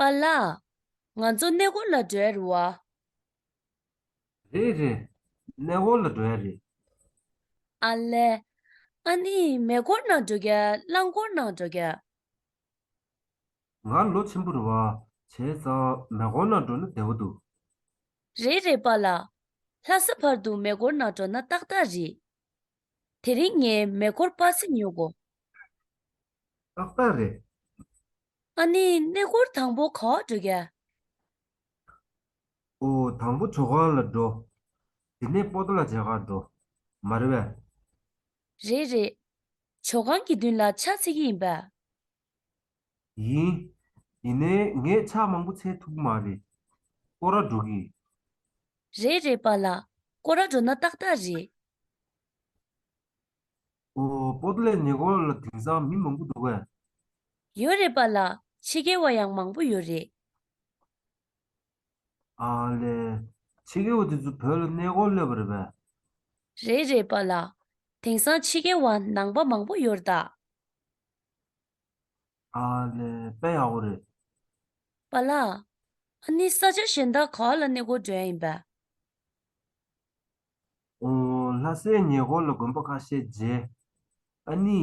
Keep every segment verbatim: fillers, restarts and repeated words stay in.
པཱ་ལགས། ང་ཚོ་གནས་སྐོར་ལ་འགྲོ་ཡ་རེད་བ། རེད་རེད། གནས་སྐོར་ལ་འགྲོ་ཡ་རེད། ཨ་ལས། ཨ་ནི་མེ་འཁོར་ནང་འགྲོ་རྒྱ་རླངས་འཁོར་ནང་འགྲོ་རྒྱ། ང་ལོ་ཆེན་པོ་རེད་བ། བྱས་ཙང་མེ་འཁོར་ནང་འགྲོ་ན་བདེ་བོ་འདུག་རེད་རེད་པཱ་ལགས། ལྷ་ས་བར་དུ་མེ་འཁོར་ནང་འགྲོ་ན་ཏག་ཏག་རེད། དེ་རིང་ངས་མེ་འཁོར་པ་སེ་ཉོ་དགོས། ཏག་ཏག་རེད། ཨ་ནི་གནས་སྐོར་དང་པོ་ག་པར་འགྲོ་རྒྱ། ཨོ། དང་པོ་ཇོ་ཁང་ལ་འགྲོ། དེ་ནས་པོ་ཏ་ལ་མཇལ་ཁ་འགྲོ། མ་རེད་པས། རེད་རེད། ཇོ་ཁང་གི་མདུན་ལ་ཕྱག་འཚལ་གྱི་ཡིན་པས། ཡིན། ཡིན་ནའི་ངས་ཕྱག་མང་པོ་འཚལ་ཐུབ་ཀྱི་མ་རེད། སྐོར་ར་འགྲོ་གི་ཡིན། རེད་རེད་པཱ་ལགས། སྐོར་ར་འགྲོ་ན་ཏག་ཏག་རེད། ཨོ། པོ་ཏ་ལའི་ཉེ་འཁོར་ལ་དེང་སང་མི་མང་པོ་འདུག་གས། ཡོད་རེད་པཱ་ལགས། ཕྱི་རྒྱལ་བ་ཡང་མང་པོ་ཡོད་རེད། ཨ་ལས། ཕྱི་རྒྱལ་བ་དེ་ཚོ་བོད་ལ་གནས་སྐོར་སླེབས་པ་རེད་པས། རེད་རེད་པཱ་ལགས། དེང་སང་ཕྱི་རྒྱལ་བ་ནང་པ་མང་པོ་ཡོད་རེད་ད། ཨ་ལས། དཔེ་ཡག་པོ་རེད། པཱ་ལགས། ཨ་ནི་ས་ཆ་གཞན་དག་ག་པར་ལ་གནས་སྐོར་འགྲོ་ཡ་ཡིན་པས། ཨོ། ལྷ་སའི་ཉེ་འཁོར་ལ་དགོན་པ་ཁ་ཤས་མཇལ། ཨ་ནི།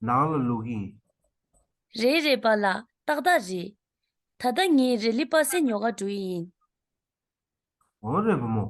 ནང་ལ་ལོག་གི་ཡིན། རེད་རེད་པཱ་ལགས། ཏག་ཏག་རེད། ད་ལྟ་ངས་རི་ལི་པ་སེ་ཉོ་ག་འགྲོ་ཡི་ཡིན། འོ་རེད་བུ་མོ།